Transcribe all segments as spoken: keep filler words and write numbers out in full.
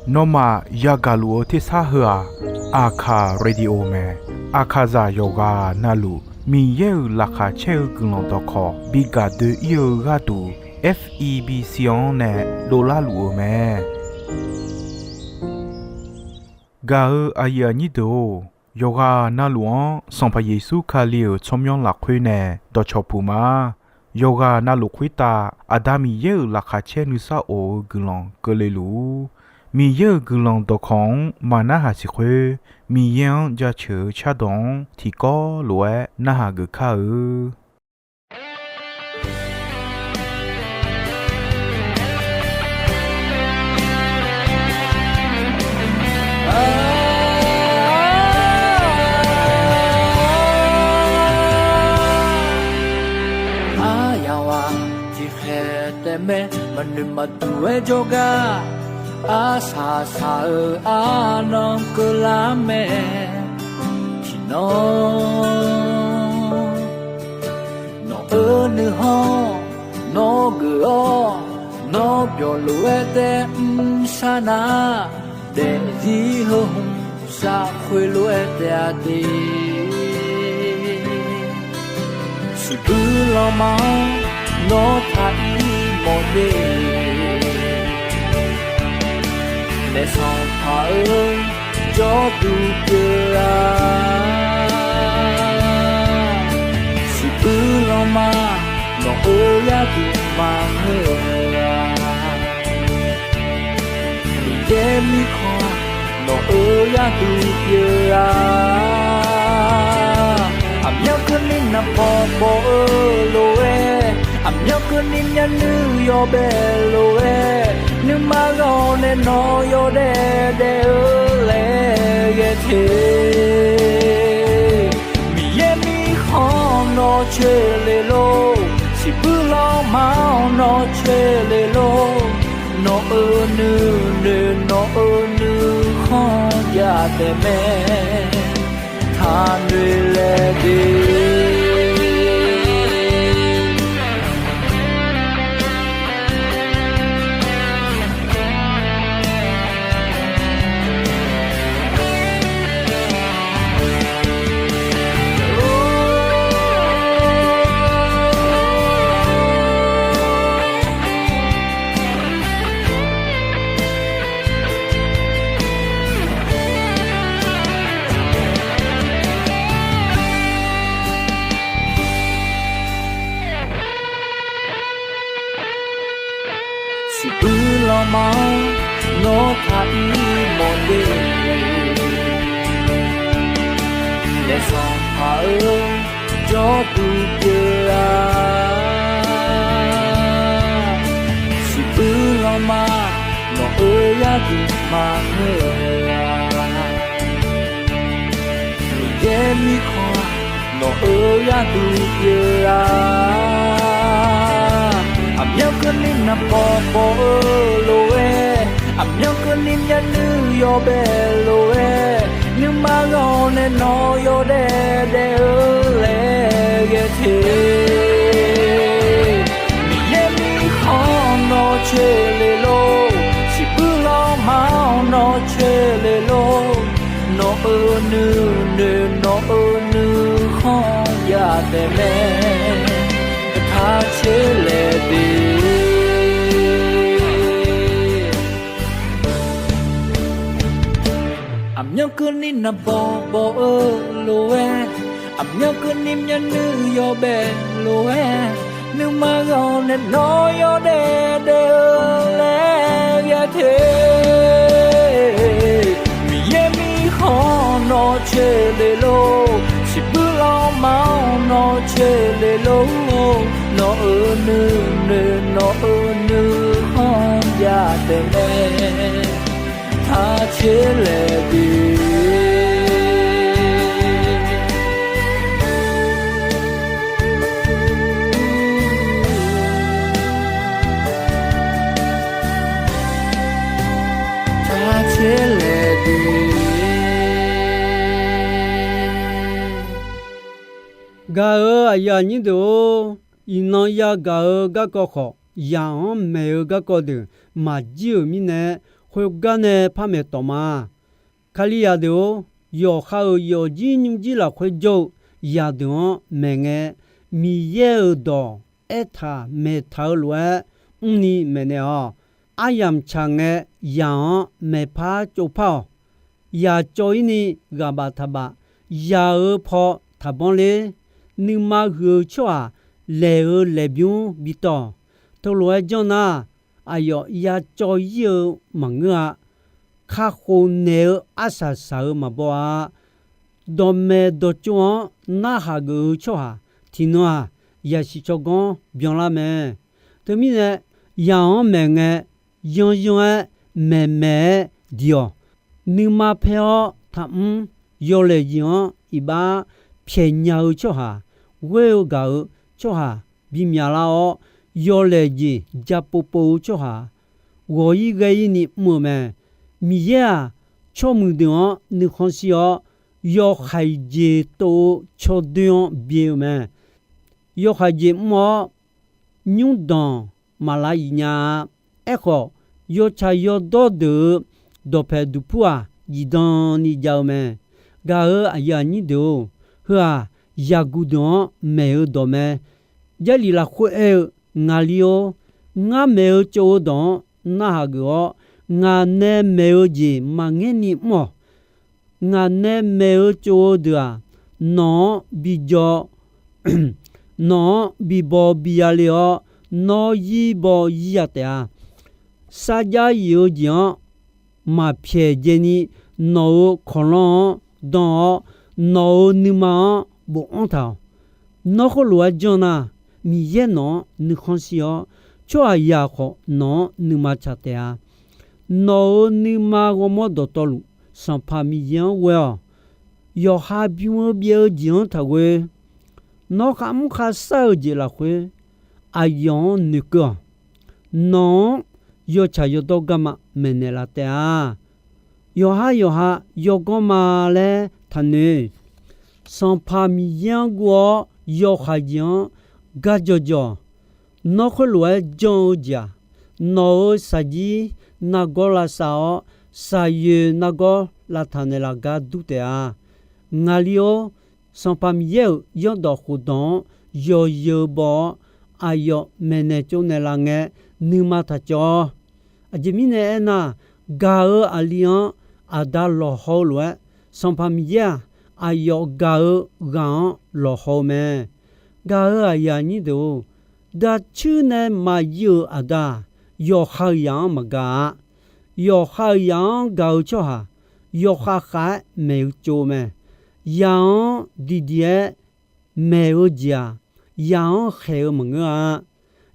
Nawmaf yagaq luf-eu tersar heu-aq, Aqkaq Radio mae. Aqkaqzaq yawqghaq navluf Miqyaer-euq laqkhaq caer-eu guiqlanq dawqkawq bi gaq doe-ir-eu gharduq, F E B C-anr nae dovlar luf-euq mae. Gaq-eu aqyuif aqnyir deuq-or, yawqghaq navluf-anr Sanqpaq Yeqsur Kali-euq tsawrmyanr lafkhoer nae dawqcawq puq ma. Yawqghaq navluf khoertav Aqda Miqyaer-euq laqkhaq caer nuisar of-eu guiqlanq keuvle luf-ur. Miqyaer-euq guiqlanq dawqkawq-anr maqnarhaq siq khoer, Miqyaer-anr jaceuq-eu cardawq-anr tiqkawv lof-aer narhaq geuf kar-eu. Aryamq-aq tiqkhaeq taef mae, maqnoeq maqduq-aer jawrgar, arsaq saq-eu arnan keuvlar mae. Tiqnan nawq-eu nuikhanr nawr geuf-awr, nawr byawq lof-aer taef mr sar nar, daefzir heu hmq saf khoerlof-aer taef-a de. Siqbuir lanma-anr nawr taq-ir mawf de. Naef Sanqpaq-eu jawrduq pyeuf-a. Siqbuir lanma nawq-eu gharduq maqngeur-a. Miqyaer mirkhanq nawq-eu gharduq pyeuf-a. Aqmyanluf keuvni naqbawq bawq-eu lof-aer, aqmyanluf keuvni myavnuiv yawbae lof-aer, nuima ghawq nae nawq yawdaef daef-eu laer ghae te. Miqyaer mirkhanq nawq coeq le lor, siqbuir lanma-anr nawr coeq le lor. Nawq-euq nuinoeq nawq-euq nuikhanr jav taef mae, taqnoeq laeq de. Siqbuir lanma-anr nawr taq-ir mawf de. Naef Sanqpaq-eu jawrduq pyeuf-a. Siqbuir lanma nawq-eu gharduq maqngeur-a. Miqyaer mirkhanq nawq-eu gharduq pyeuf-a. Aqmyanluf keuvni naqbawq bawq-eu lof-aer, aqmyanluf keuvni myavnuiv yawbae lof-aer, nuima ghawq nae nawq yawdaef daef-eu laer ghae te. Miqyaer mirkhanq nawr coeq le lor, siqbuir lanma-anr nawr coeq le lor. Nawq-euq nuinoeq nawq-euq nuikhanr jav taef mae, taq coeq laeq de. Aqmyanluf keuvni naqbawq bawq-eu lof-aer, aqmyanluf keuvni myavnuiv yawbae lof-aer, nuima ghawq nae nawq yawdaef daef-eu laer ghae te. Miqyaer mirkhanq nawr coeq le lor, siqbuir lanma-anr nawr coeq le lor. Nawq-euq nuinoeq nawq-euq nuikhanr jav taef mae, taq coeq laeq de. Taq coeq laeq de. Gaq-euq aqyuif aqnyir deuq-or, iqnan yagaq-eu garkawv khawf, zaq-anr maeq-eu garkawv deuq maqjir-euq mirnae, khoergar nae par maeq tawq ma. Kalizaq deuq-or, yawqha-euq yawfjir nymrjir lafkhoer jawr-eu zaqdeuq-anr maeq ngae, Miqyaer-euq dawq aertaq maeqtaq-eu lof-aer mrni maeqnaeq-awq. Aryamq tsaq ngae, zaq-anr maeqpar tsovpar-awq. Zaq cawv-ir ni ghaq baf taq baf, zaq-euq paw taqbanr ler. Nuima huiq-eu tsawrhaq laeq-eu laeqbymr bi tawq. Teulof-aer janr nar, aqyawf ya cawv-ir-eu maqngeur-a. Kakhof naeq-eu arsaq saq-eu maqbaw-a. Dawqmaeq dawqtsov-anr narhaq geuf-eu tsawrhaq tiqnan-aq, zaqsiq tsawrganr byanlar mae. Teumirnae, zaq-anr maeq ngae, yanryanr-aer maeqmaeq-aer diq-awq. Nuima paer-awr taqmr, yawlaeq jeq-anr iqbax pyaeqnya-eu tsawrhaq, ghoer-eu gaq-eu tsawrhaq bimyaq lar-awr, yawlaeq jeq ja povpov-eu tsawrhaq, ghawq-ir ghae-ir ni mr-eu mae. Miqyaer-aq, tsawrmuiq deuq-anr nuikhanr shir-awr, yawhaiq jeq tov-eu cawdoer-anr byae-eu mae. Yawhaiq jeq mr-awr, nymrdanq maqlav iq nya-a. Aerkhawf, yawtsaq yawdawr deuq-euq dawqpaeq duqpur-aq, zifdan ni jav-eu mae. Gaq-euq aqyuif aqnyir deuq-or, heu-aq, yaqguq deuq-anr maeq-eu dawq mae. Jarlif lafkhoer aer-eu, Ngaqli-or, ngar maeq-eu tsov-eu dawq-anr narhaq geuf-awr, ngaq nae maeq-eu jeq maqngaer ni mr-awq. Ngaq nae maeq-eu tsov-eu deuq-aq, nawq-anr bi jaw, nawq-anr bi baw bi yale-awr, nawr yir baw yir ya taef-a. Sarjax yif-eu jeq-anr maqpyaeq dzaeni, nawq-euq kawqlanr-anr dan-awr, nawq-euq nuima-anr bofanr taq-awq. Nawr khoerlof-aer janr nar, Miqyaer nawq-anr nuikhanr shir-awr, tsawrhaqzaq khawf nawq-anr nuima tsaq taef-a. Nawq-euq nuima ghawrmawr dawqtawvluf, Sanqpaq Miqyaer-anr ghoe-awq. Yawqha bym-eu byaev-eu jeq-anr taqghoe. Nawr kharmr kharshar-eu jeq lafkhoer, aqyawf-anr noeqkeuv-awq. Nawq-anr yawtsaq yawdawr garma maeqnaeq laf taef-a. Yawqhar yawqha yawganr ma laer taqnoeq. Sanqpaq Miqyaer-anr guv-awr yawhaiq jeq-anr gar jawjawq. Nawr khoerlof-aer jan-eu jeq-aq, nawq-euq shaqjir nargawr lavsav-awr, shaqyoeq nargawr lavtaq naeqlaf gar dur taef-a. Ngaqli-or, Sanqpaq Miqyaer-euq zanrdawq khofdawq-anr yawzeu baw-awr, aqyawf maeqnaeq tsovnaeq laf ngae, nuima taq cawv-awq. Aqjeq mirnae aernar, gaq-euq aqli-anr aqda lawqhaw-eu lof-aer, Sanqpaq Miqyaer-aq, aqyawf gaq-eu ghaq-anr lawqhaw-eu mae. Gaq-euq aqyuif aqnyir deuq-or, dacuir nae maqyuiv-euq aqda-aq, yawqha-euq zaq-anr maqgaq-a. Yawqha-euq zaq-anr gaq-eu tsawrhaq, yawkhav khav-aer maeq-eu tsov mae. Zaq-anr diqdiq-aer maeq-eu jeq-aq, zaq-anr khaeq-eu maqngeur-a.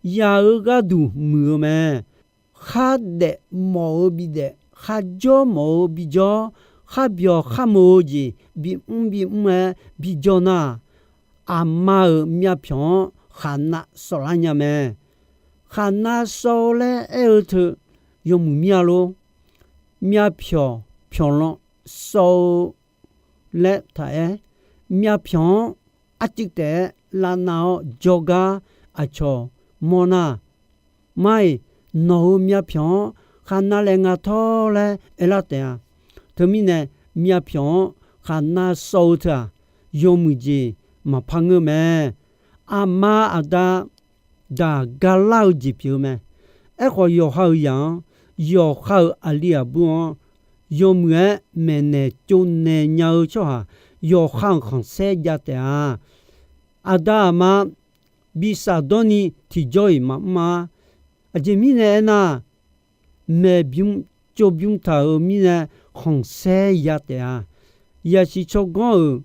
Zaq-euq gharduq muiq-eu mae. Khardaef mawf-eu bidaef, kharjawr mawf-eu bijawr, kharbyawq kharmoq-eu jeq bimr bimr-aer bijawr nar, aqma-euq myavpyawq-anr khaqnav sawvlar nya mae. Khaqnav sawv-eu laer aer-eu teu yawmuiq mir-a lor. Myavpyawq pyawqlan sawv-eu laer taq aer, myavpyawq-anr arcuiv taef-aer lavnav-awr jawrgar aqcawq mawrnar, mar-iq, nawq-euq myavpyawq-anr khaqnav laef nga tawr laer aerlar taef-a. Teumirnae, myavpyawq-anr khaqnav sawv-eu teu-aq, yawmuiq jeq maqpar ngeur mae. Aqma aqda daq galar-eu jeq pyeuf-eu mae. Aerkhawf, yawqha-euq zaq-anr, yawqha-euq aqli aqbur-anr yawmuiq-aer maeqnaeq tsovnaeq nya-eu tsawrhaq, yawqha-euq khanqsaer jav taef-a. Aqda aqma bi shafdawr ni tiqjawr-iq maqmr-a. Aqjeq mirnae aernar, maeq bymr tsov bymr taq-euq mirnae khanqsaer ya taef-a. Yaqsiq tsawrganr-euq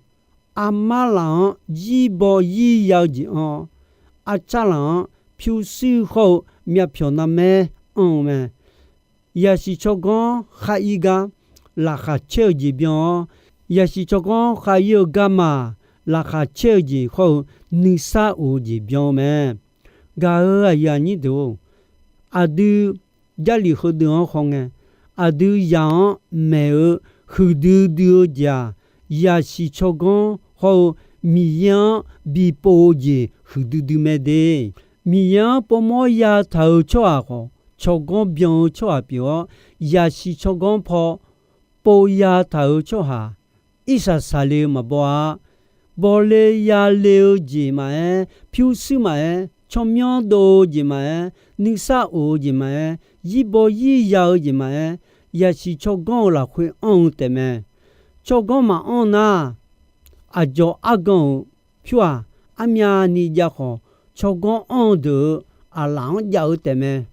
armar laf-anr zir baw zir ya-eu jeq anr-awr, arcar laf-anr pyurshuir khawr-eu myavpyawq narmaer anr-eu mae. Yaqsiq tsawrganr khar ir gar laqkhaq caer-eu jeq byan-awr, yaqsiq tsawrganr khar ir-eu garma laqkhaq caer-eu jeq khawr-eu nuisar of-eu jeq byan-eu mae. Gaq-euq aqyuif aqnyir deuq-or, aqdui Jarlif heudeuq-anr hawngae, aqdui zaq-anr maeq-eu huiqdui dui-eu jeq-aq, yaqsiq tsawrganr hawr-eu Miqyaer-anr bipov-eu jeq huiqdui dui mae de. Miqyaer-anr povmawr yataq-euq tsawrhaq khawf, tsawrganr byan-eu tsawrhaq pyeuf-awr, yasiq tsawrganr paw pov yataq-euq tsawrhaq, irsaq saqle-eu maqbaw-a. Bawle yale-eu jeq maqaer, pyurshuir maqaer, tsawrmyanr dov-eu jeq maqaer, nuisar of-eu jeq maqaer, zirbaw zirya-eu jeq maqaer, yasiq tsawrganr-euq lafkhoer anr-eu taefmae. Tsawrganr maqanr nar, aqdzawq argan-euq pyur-aq, armyavni jav khawf, tsawrganr anr-eu deuq-euq aqlaf-anr jav-eu taefmae.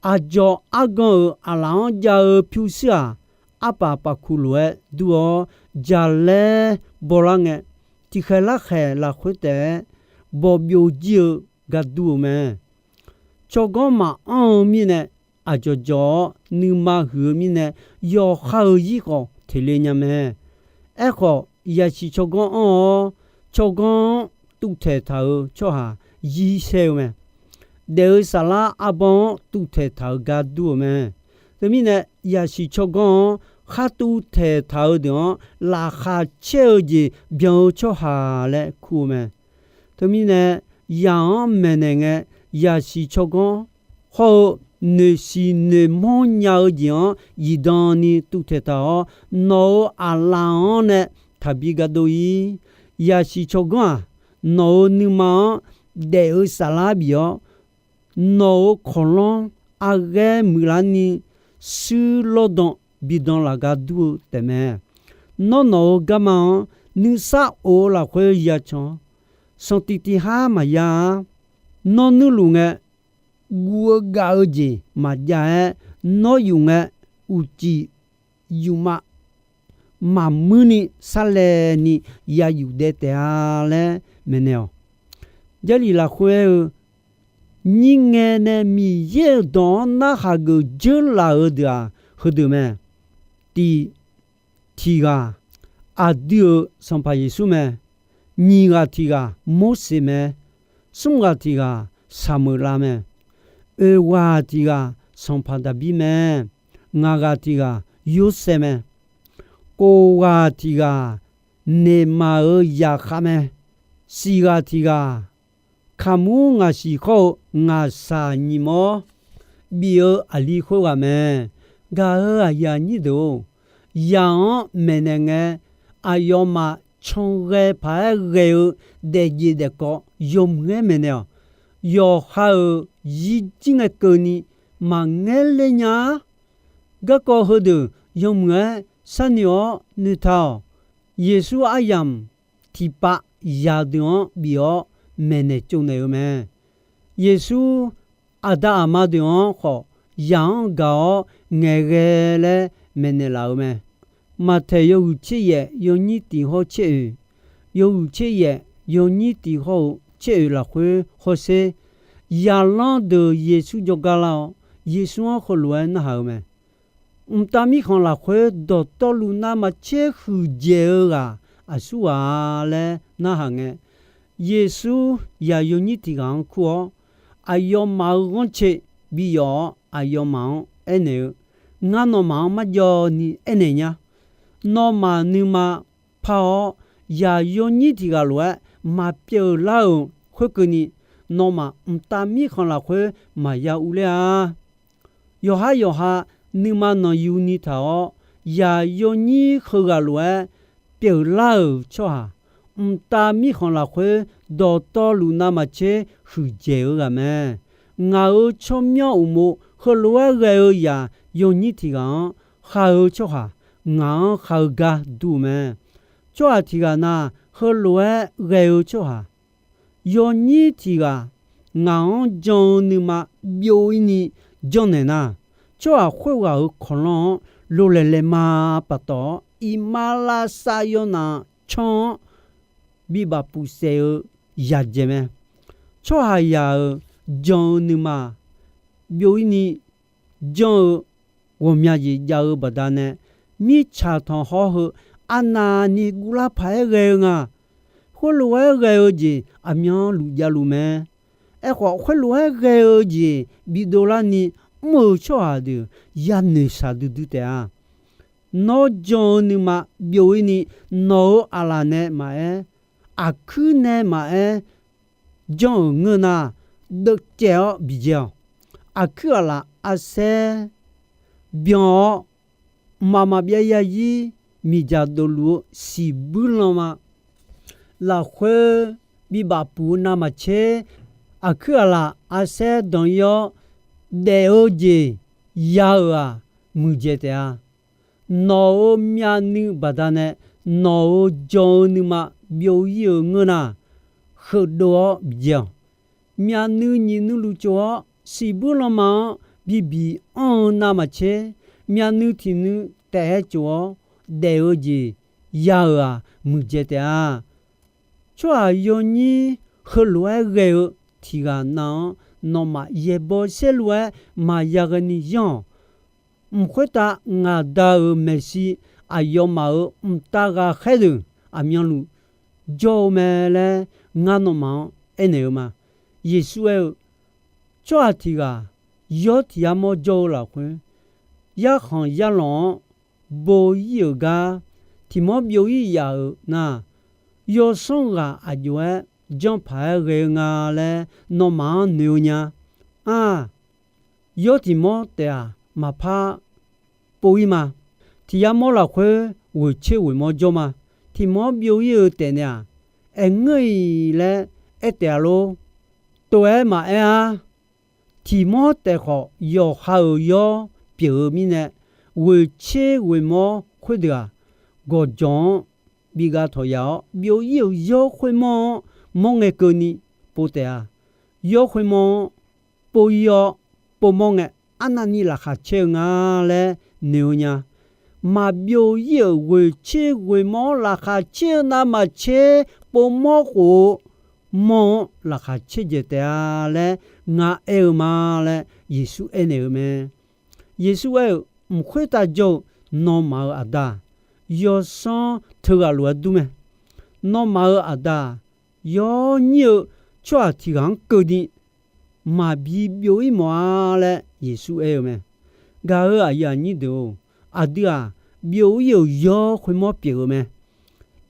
Aqdzawq argan-euq aqlaf-anr jav-eu pyurshuir-aq, arpaf pafkuq lof-aer dur-awr, jaqlaer bawlar ngae, tiqkhaeq larkhaeq lafkhoer taef-aer bawqbyov jir-eu gar dur-eu mae. Tsawrganr maqanr-eu mirnae, aqdzawq dzawq-awr nuima huiq-eu mirnae, yawqha-euq zir khawf teq le nya mae. Aerkhawf, yasiq tsawrganr anr-awr, tsawrganr-anr tuvtaeq taq-euq tsawrhaq zir saer-eu mae. Daef-eu saflar arbawr-anr tuvtaeq taq-euq gar dur-eu mae. Teumirnae, yasiq tsawrganr-anr khar tuvtaeq taq-eu deuq-anr laqkhaq caer-eu jeq byan-eu tsawrhaq laer kur-eu mae. Teumirnae, zaq-anr maeqnaeq ngae, yasiq tsawrganr hawr-eu noeqsiq noeqmanr nya-eu jeq-anr zifdan ni tuvtaeq taq-awr, nawq-euq aqlaf-anr nae taqbi ga dov-ir. Yasiq tsawrganr-aq, nawq-euq nuima-anr daef-eu saflar bif-awr, nawq-euq kawqlanr arghaer muiqlar ni shuir lawrdan bi dan laf gar dur-eu taefmae. Nawr nawq-euq garma-anr nuisar of-eu lafkhoer yacan-awr, sanqtiq tiq har maqya-a. Nawr nuirluf ngae, guv-eu gav-eu jeq maqjav-aer, nawr yuf ngae, uqcif yufmav maqmuir ni sarlaev ni ya yuf daev taef-a laer maeqnaeq-awq. Jarlif lafkhoer aer-eu, nyir ngae nae Miqyaer-euq dawq-anr narhaq geuf dzeurlaf-eu deuq-aq, heudeuq mae. Tiq, tiq ghaq aqdui-euq Sanqpaq Yeqsur mae. Nyiq ghaq tiq ghaq Morseq mae. Smr ghaq tiq ghaq Saqmeuqlav mae. Oeq ghaq tiq ghaq Sanqpaq Daqbir mae. Ngaq ghaq tiq ghaq Yorsaev mae. Kof ghaq tiq ghaq Neqmaq-euq zaqkhav mae. Siq ghaq tiq ghaq kaqmur ngaq siq khawr-eu ngaqshaq nyiq mawr bif-eu aqli khoerghaq mae. Gaq-euq aqyuif aqnyir deuq-or, zaq-anr maeqnaeq ngae, aqyawfmaf can ghae paq-aer ghae-eu daefjeq daefkawv yawmuiq-aer maeqnaeq-awq. Yawqha-euq zir jir ngae keuvni maqngaer ler nya-ar. Garkawv heudeuq yawmuiq-aer sharnoeq-awr noeqtaq-awq. Yeqsur aryamq tiqpav zaqdeuq-anr bif-awr maeqnaeq tsovnaeq-eu mae. Yeqsur aqda aqma deuq-anr khawf, zaq-anr gaq-awr ngaeqghae laer maeqnaeq laf-eu mae. Maqtaeq yawhuiq tser yaef yawnyir tiq hawr tser oeq, yawhuiq tser yaef yawnyir tiq hawr-eu tser oeq lafkhoer hawsher, zaqlanr deuq Yeqsur jawrgar lar-awr, Yeqsur-anr heulof-aer narhaq-eu mae. Mqtav Mirkhanq lafkhoer dawqtawvluf navmaqtser huiqdzaeq-eu ghaq aqsur ghaq-a laer narhaq ngae, Yeqsur zaq yawnyir tiq ghaq-anr kur-awr, aqyawfmaf-euq ghanrcae bi yawf-awr, aqyawfmaf-anr aernaeq-eu, Ngar nawmaf-anr marjawv ni aernaeq nya. Nawmaf nuima par-awr, zaq yawnyir tiq ghaq lof-aer maqpyeuf lar-euq khoerkeuvni, nawmaf Mqtav Mirkhanq lafkhoer maqya urler-a. Yawqhar yawqha nuima nanqyuni taq-awr, zaq yawnyir heughaq lof-aer pyeuflar-euq tsawrhaq, Mqtav Mirkhanq lafkhoer dawqtawvluf navmaqtser huiqdzaeq-eu ghaq mae. Ngaq-euq tsawrmyanr uqmov heulof-aer ghae-eu zaq yawnyir tiq ghaq-anr khaq-eu tsawrhaq, ngaq-anr khaq-eu gar dur-eu mae. Tsawrhaq tiq ghaq na, heulof-aer ghae-eu tsawrhaq yawnyir tiq ghaq ngaq-anr jan-eu nuima byov-ir ni janrnaeq nar, tsawrhaq khoerghaq-euq kawqlanr-anr lolaeq laeqma paftawf-awr, iqmalavshav yawnaf can-anr bibaf pufsaef-eu yaqdzaeq mae. Tsawrhaqzaq-euq jan-eu nuima byov-ir ni janr-eu ghawqmya jeq jav-eu baqdanae, mirtsaq tanqkhawr heu arnavni guvlar paq-aer ghae-eu nga. Khoerlof-aer ghae-eu jeq aqmyanluf javluf mae. Aerkhawf, khoerlof-aer ghae-eu jeq bidov larni mr-euq tsawrhaq deuq yanoeqshaq duidui taef-a. Nawr jan-eu nuima byov-ir ni, nawq-euq aqlaf nae maqaer, aqkuir nae maqaer, janr-euq ngeur nar, deuvcaev taef-awr biqdzae-awq. Aqkuir aqlaf arsaer byan-awr, mqmaq maqbyav yarzir miqdzaq dofluf-eu siqbuir lanma lafkhoer bibaf puq-eu navmaqtser, aqkuir aqlaf arsaer danq-ir-awr daef-eu jeq ya-euq-aq, muiqdzaeq taef-a. Nawq-euq myavnuiv baqdanae nawq-euq jan-eu nuima byov-ir-euq ngeur nar, heudov-awr biqdzae-awq. Myavnuiv nyiq nuiv luf tsof-awr, siqbuir lanma-anr bibiq anr-eu navmaqtser, myavnuiv tiq nuiv taef-aer tsof-awr daef-eu jeq ya-euq-aq, muiqdzaeq taef-a. Tsawrhaq yawnyir heulof-aer ghae-eu tiq ghaq nav-anr nawmaf yaeqbawq saerlu-aer maqya ghaeni yanr-awq. Mq khoertav ngaq Da-euq maeqshi aqyawfmaf-euq mqtav ghaqkhaer deuq aqmyanluf jawr-eu mae laer ngar nawmaf-anr aernaeq-eu ma. Yeqsur aer-eu, tsawrhaq tiq ghaq yawr tiq yamawr jawr-eu lafkhoer, yarkhanq yarlanq-anr bo-ir-euq gar tiq mawr byov-ir yaf-euq nar, yawsanr ghaq aq jov-aer janrpaq-aer ghae-eu nga laer nawmaf-anr noeq-eu nya. Aq, yawr tiq mawr taef-aq maqpar pov-ir ma. Tiq yamawr lafkhoer ghoeqtser ghoeqmawr jawr ma. Tiq mawr byov-ir-eu taef naeq-aq, aerngeur-iq laer aer taef-a lor. Tov-aer maqaer-ar. Tiq mawr taef khawf yawqha-euq yawr pyeuf-eu mirnae, ghoeqtser ghoeqmawr khoerdeuq-aq, gawqjawq-anr bi gha tawq yaf-awr, byov-ir-euq yawr khoermawr-anr mawr ngae keuvni pov taef-a. Yawr khoermawr-anr pov-ir-awr, povmawr ngae, arnavni laqkhaq caer-eu nga laer noeq-eu nya. Maqbyov-ir-euq ghoeqtser ghoeqmawr-anr laqkhaq caer-eu navmaqtser, povmawr khof-eu mawr-anr laqkhaq caerdzaeq taef-a laer ngar aer-eu ma laer Yeqsur aernaeq-eu mae. Yeqsur aer-euq, mq khoertav jawr-eu nawmaf-euq Aqda-aq, yawsanr teughaq lof-aer dur mae. Nawmaf-euq Aqda-aq, yawnyir-eu tsawrhaq tiq ghaq-anr keuvni maqbi byov-ir mawf-a laer Yeqsur aer-eu mae. Gaq-euq aqyuif aqnyir deuq-or, aqdui-aq, byov-ir-euq yawr khoermawr pyeuf-eu mae.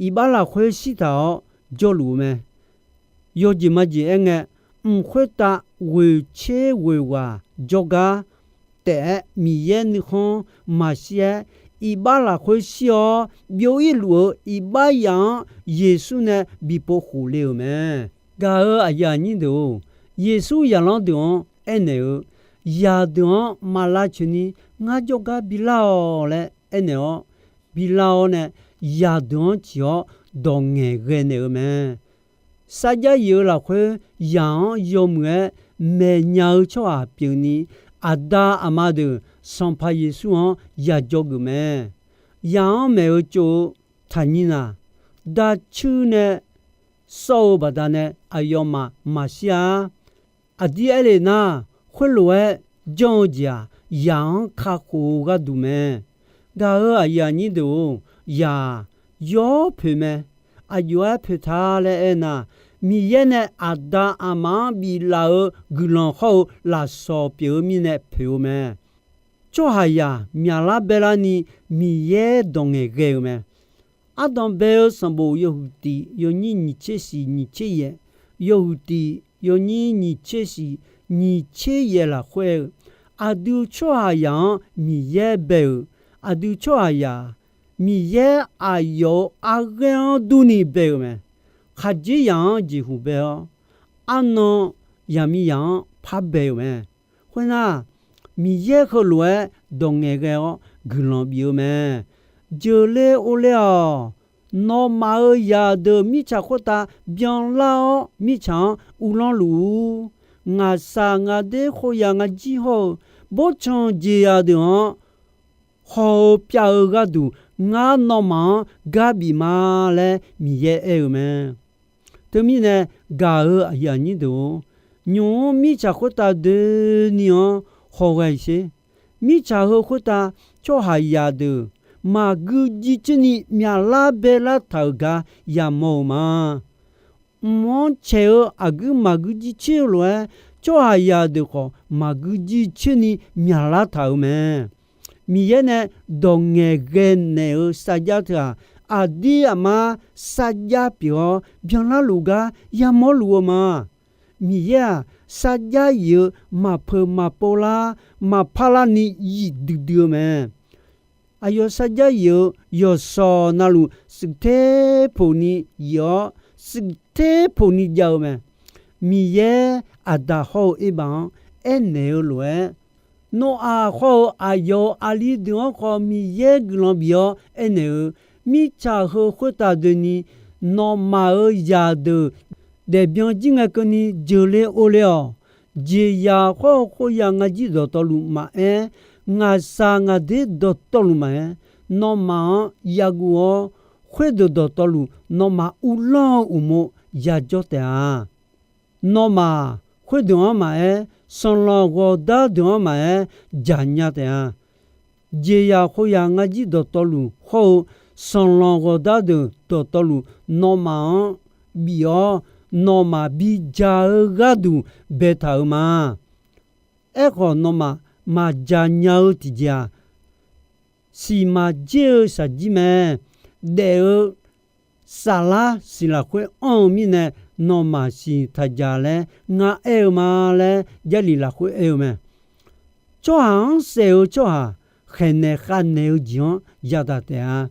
Iqbax lafkhoer shirtaq-awr jawrluf-eu mae. Yawjeq majeq aerngae, mq khoertav ghoeqtser ghoeqghaq jawrgar taef-aer Miqyaer nuikhanr maqshir-aer, iqbax lafkhoer shir-awr byov-ir luf-eu iqbax yaf-anr Yeqsur nae bi pov khof le-euq mae. Gaq-euq aqyuif aqnyir deuq-or, Yeqsur zaqlanr deuq-anr aernaeq-eu, zaqdeuq-anr maq lavcoeq ni ngar jawrgar bilar-awq laer aernaeq-awr, bilar-awr nae zaqdeuq-anr ciq-awr dawq ngaeqghae naeq-eu mae. Sarjax yif-eu lafkhoer zaq-anr yawmuiq-aer maeqnya-eu tsawrhaq pyeufni, aqda aqma deuq Sanqpaq Yeqsur-anr yajawr geuf mae. Zaq-anr maeq-eu tsov-eu taqnyir naq, dacuir nae sawr-eu baqdanae aqyawfmaf maqshir-a. Aqdir aerle nar, khoerlof-aer janr-eu jeq-aq, zaq-anr kakhof-eu gharduq mae. Gaq-euq aqyuif aqnyir deuq-or, zaq-aq, yawr poeq mae. Aqjox-aer poeq ta laer aernar, Miqyaer nae aqda aqma-anr biflaf-eu guiqlanq hawr-eu lafsawq pyeuf-eu mirnae poeq-eu mae. Tsawrhaqzaq myaqlar baelarni Miqyaer dawq ngaeqghae-euq mae. Ardanq bae-eu sanqbof yawhuiq tiq yawnyir nyiq tser shiq nyiq tser yaef, yawhuiq tiq yawnyir nyiq tser shiq nyiq tser yaef lafkhoer-eu, aqdui tsawrhaqzaq-anr Miqyaer bae-euq, aqdui tsawrhaqzaq Miqyaer aqyawf-euq arghaer-anr durni bae-euq mae. Khaqdzerzaq-anr jeqhuq bae-awr, arnan zaqmiqzaq-anr par bae-euq mae. Khoernar, Miqyaer heulof-aer dawq ngaeqghae-awr guiqlanq bif-eu mae. Jeuqler orler-awq. Nawmaf-euq zaqdeuq mirtsaq khoertav byanlar-awr, mirtsaq-anr uvlanr luf-ur. Ngaqshaq ngaqder khoeryaq ngajir hawr-eu, boftsanq jeqzaq deuq-anr haw-eu pyav-eu gharduq, ngar nawmaf-anr garbif ma laer Miqyaer aer-eu mae. Teumirnae, gaq-euq aqyuif aqnyir deuq-or, nymq-mr mirtsaq khoertav doeni-anr hawghae sher. Mirtsaq heu khoertav tsawrhaqzaq deuq maqgui jircoer ni myaqlar baelar taq-euq gar yamawr-eu ma. Mq-anr caeq-eu aqguir maqgui jircoer-eu lof-aer, tsawrhaqzaq deuq khawf maqgui jircoer ni myaqlar taq-euq mae. Miqyaer nae dawq ngaeqghae naeq-eu sarjax teu-aq, aqdir aqmar sarjax pyeuf-awr byanlar luf gar yamawr luf-eu ma. Miqyaer-aq, sarjax yif-eu maqpeuq maqpov lar, maqpar larni yif duidui-eu mae. Aqyawf sarjax yif-eu yawqshawq navluf, shuif ter poq ni yif-awr, shuif ter poq ni jav-eu mae. Miqyaer Aqdaq hawr-eu Erbav-anr aernaeq-eu lof-aer, Nawr-aq hawr-eu aqyawf-euq aqli deuq-anr khawf Miqyaer guiqlanq bif-awr aernaeq-eu, Mirtsaq heu khoertav doeni nawmaf-euq zaqdeuq daefbyan jir ngae keuvni jeuqle ovle-awq. Jeqzaq hawr-eu khoeryaq ngar jir dawqtawvluf maqaer, ngaqshaq ngaqder dawqtawvluf maqaer, nawmaf-anr yaguv-awr, khoerdeuq dawqtawvluf nawmaf uvlanr-eu uqmov yajawr taef-a. Nawmaf khoerdeuq-anr maqaer, sanqlanq ghawqdar deuq-anr maqaer, jaqnya taef-a. Jeqzaq khoeryaq ngar jir dawqtawvluf hawr-eu sanqlanq ghawqdar deuq dawqtawvluf nawmaf-anr bif-awr, nawmaf bija-eu gharduq baetaq-euq ma. Aerkhawf, nawmaf maqjaqnya-eu tiqjeq-aq, siqmaq jer-eu shaqjir mae. Daef-eu saflar siq lafkhoer anr-eu mirnae, nawmaf siq taqjaq laer ngar aer-eu ma laer Jarlif lafkhoer aer-eu mae. Tsawrhaq-anr saef-eu tsawrhaq khaeqnaeq khavnaeq-eu jeq-anr yadaq taef-a.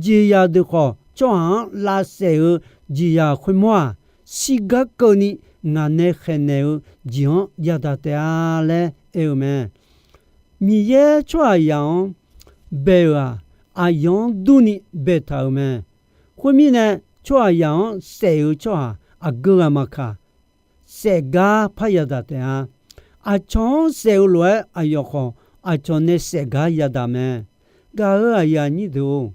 Jeqzaq deuq khawf, tsawrhaq-anr lavsaef-eu jeqzaq khoermawr-aq, shirgar keuvni ngaq nae khaeqnaeq-eu jeq-anr yadaq taef-a laer aer-eu mae. Miqyaer tsawrhaqzaq-anr bae-euq-aq, aqyawf-anr durni baetaq-euq mae. Khoermirnae, tsawrhaqzaq-anr saef-eu tsawrhaq aqgeu ghaq maqkaq, saef gar par yadaq taef-a. Aqcawq-anr saef-eu lof-aer aqyawf khawf, aqcawq nae saef gar yadaq mae. Gaq-euq aqyuif aqnyir deuq-or,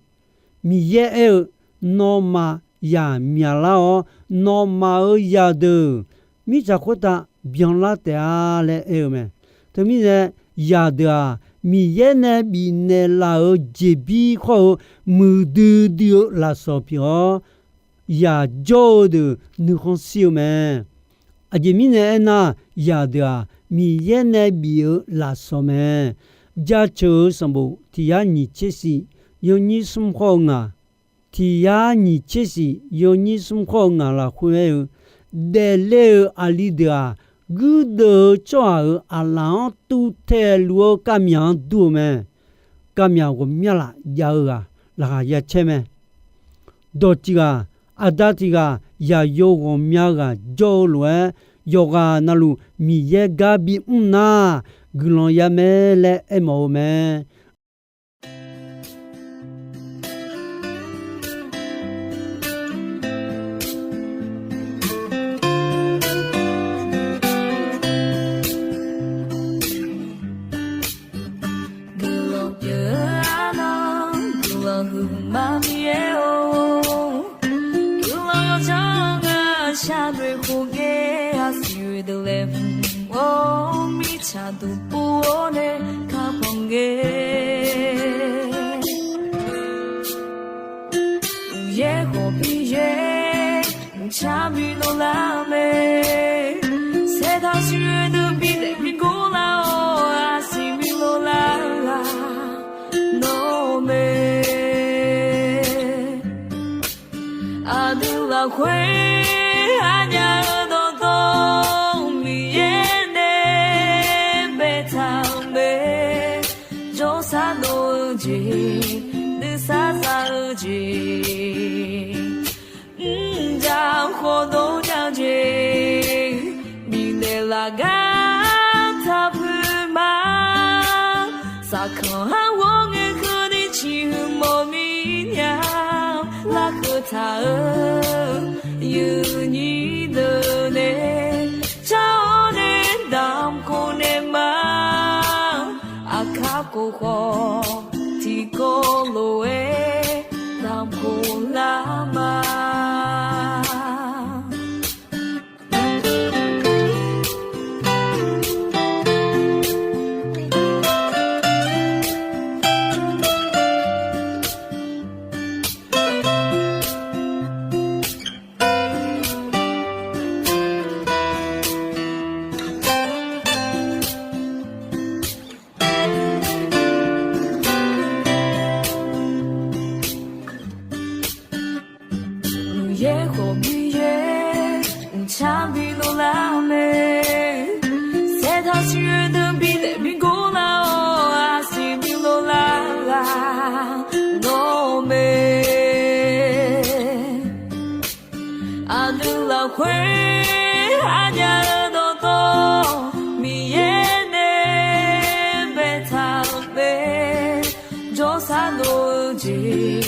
Miqyaer aer-eu, Nawmaf zaq myaqlar-awr, nawmaf-euq zaqdeuq mirtsaq khoertav byanlar taef-a laer aer-eu mae. Teumirnae, zaqdeuq-aq, Miqyaer nae bifnaeq laf-euq jeqbir khawr-eu muiqdui dui-eu lafsawq pyeuf-awr, zaq jawr-eu deuq nuikhanr shir-eu mae. Aqjeq mirnae aernar, zaqdeuq-aq, Miqyaer nae bif-eu lafsawq mae. Jaceuq-eu sanqbof tiq yar nyiq tser shif, yawnyir smr khawr-eu ngaq, tiq yar nyiq tser shif, yawnyir smr khawr-eu ngaq lafkhoer aer-eu, daefle-euq aqli deuq-aq, guirdeuv-eu tsawrhaq-euq aqlaf-anr tuvtaeq luf-eu kavmyaq-anr dur-eu mae. Kavmyaq ghawqmya laf jav-eu ghaq laqkhaq ya caer mae. Dawqtiq ghaq, aqda tiq ghaq, yaqyo ghawqmya ghaq jawr-eu lof-aer, yawqghaq navluf Miqyaer gar bimr nar, guiqlanq ya mae laer aermawf-eu mae. Guiqlanq pyeuf-eu arnan, guiqlanq huiqma Miqyaer-or. Guiqlanq yawdzanr-eu ngar sharnoeq khof ngae, aqsiq oe deuq laeqhmq-awr, mirtsaq duqpov-awr nae kakhanq ngae. Uqyaer khawf Miqyaer mqcar bi dovlar mae. Saertaq siq oe deuq bidaef bi gor lar-awr, aqsiq bi dovlar-eu ghaq nawr mae. Aqdui lafkhoer aqnyaf-eu dawqtawvluf Miqyaer nae baetaq-eu mae. Jawrsar dov-eu jeq, nuisar za-eu jeq, mrjaq khawf dov nya-eu jeq, bifnaeq laf gar taqpuiq ma. Saqkanq-anr ghawr ngae keuvni ciqhuiq mawf mir nya, larkeuv taq-eu yuifnyir deuq nae, car-awr nae damq khof naeq ma. Aqkar khof khawf tiqkawv lof-aer damq khof lar ma. jeq,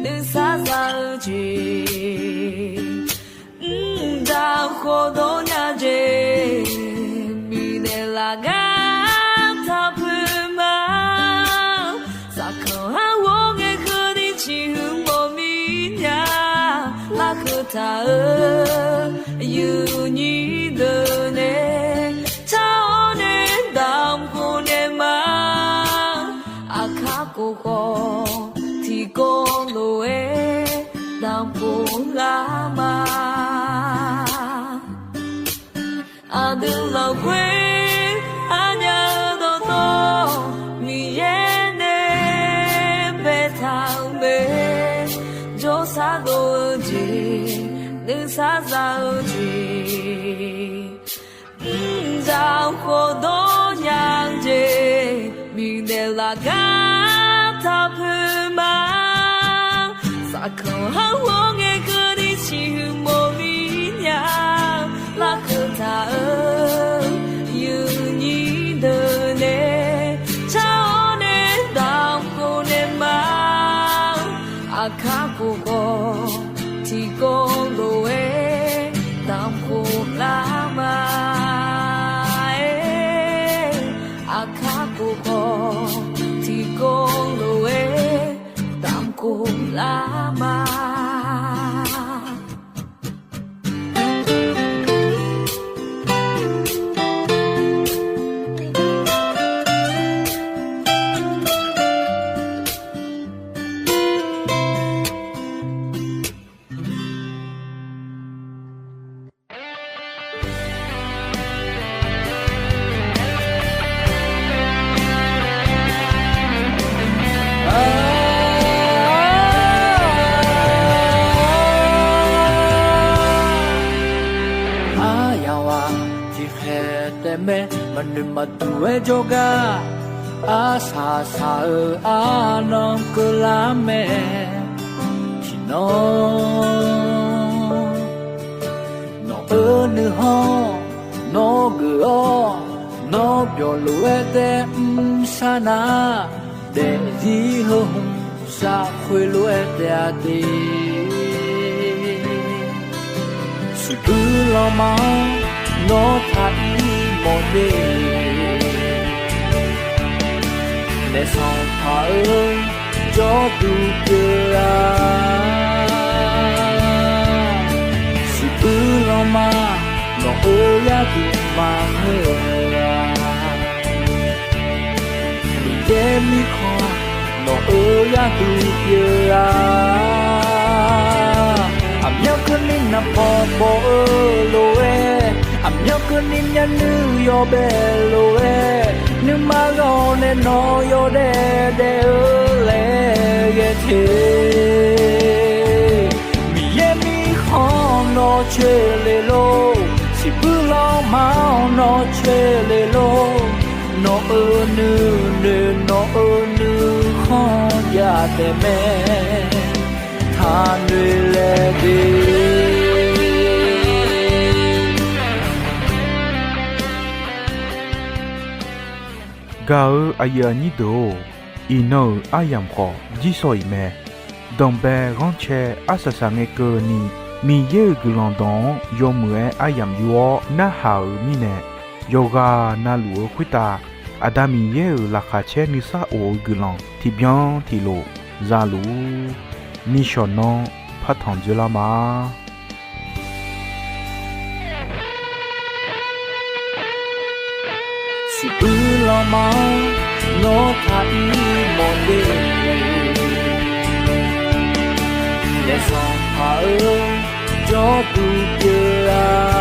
nuisar za-eu jeq, mqdaq khofdawq nya jeq, miqnaeq laf gar taq poeq ma. Saqkanq-anr ghawr ngae keuvni ciqhuiq mawf mir nya, larkeuv taq-euq yuifnyir deuq nae, car-awr nae damq khof naeq ma. Aqkar khof khawf tiqkawv lof-aer damq khof lar ma. Aqdui lafkhoer arnya-eu dawqtawv Miqyaer nae baetaq-eu mae. Jawrsar dov-eu jeq, nuisar za-eu jeq, mqdzaq khofdawq nya-eu jeq, miqnaeq laf gar taq poeq ma. Saqkanq-anr ghawr ngae keuvni ciqhuiq mawf mir nya, larkeuv taq-euq yuifnyir deuq nae, car-awr nae damq khof naeq ma. Aqkar khof khawf tiqkawv lof-aer damq khof lar ma. Aqkar khof khawf tiqkawv lof-aer damq khof lar ma. Aryamq-aq tiqkhaeq taef mae, maqnoeq maqduq-aer jawrgar, arsaq saq-eu arnan keuvlar mae. Tiqnan nawq-eu nuikhanr nawr geuf-awr, nawr byawq lof-aer taef mr sar nar, daefzir heu hmq sarkhoeq lof-aer taef-a de. Siqbuir lanma-anr nawr taq ir mawf de. Naef sanqpaq-eu jawrduq pyeuf-a. Siqbuir lanma nawq-eu yarduq maqngeur-a. Miqyaer mirkhanq nawq-eu yarduq pyeuf-a. Aqmyanluf keuvni naqpaw paw-eu lof-aer, aqmyanluf keuvni myavnuiv yawbae lof-aer, nuima ghawq nae nawq yawdaef daef-eu laer ghae te. Miqyaer mirkhanq nawr coer le lor, siqbuir lanma-anr nawr coer le lor. Nawq-eu nuinoeq nawq-eu nuikhanr jadaef mae, taqnoeq laer de. Gaq-eu aqyuif aqnyir deuq-or, iqnan-euq aryamq khawf jirsawq iq mae. Danqbae ghanrcae arsaq saqngae keuvni, Miqyaer-euq guiqlanq dawq-anr yawmuiq-aer aryamq yur-awr narhaq-euq mirnae, yawqghaq navluf-eu khoertav Aqda Miqyaer-euq laqkhaq caer nuisar of-eu guiqlanq tiqbyan tiqlof zaluf-ur. Nishawq nanr partanq dzoerlar ma. Siqbuir lanma-anr nawr taq ir mawf de. Naef sanqpaq-eu jawrduq pyeuf-a.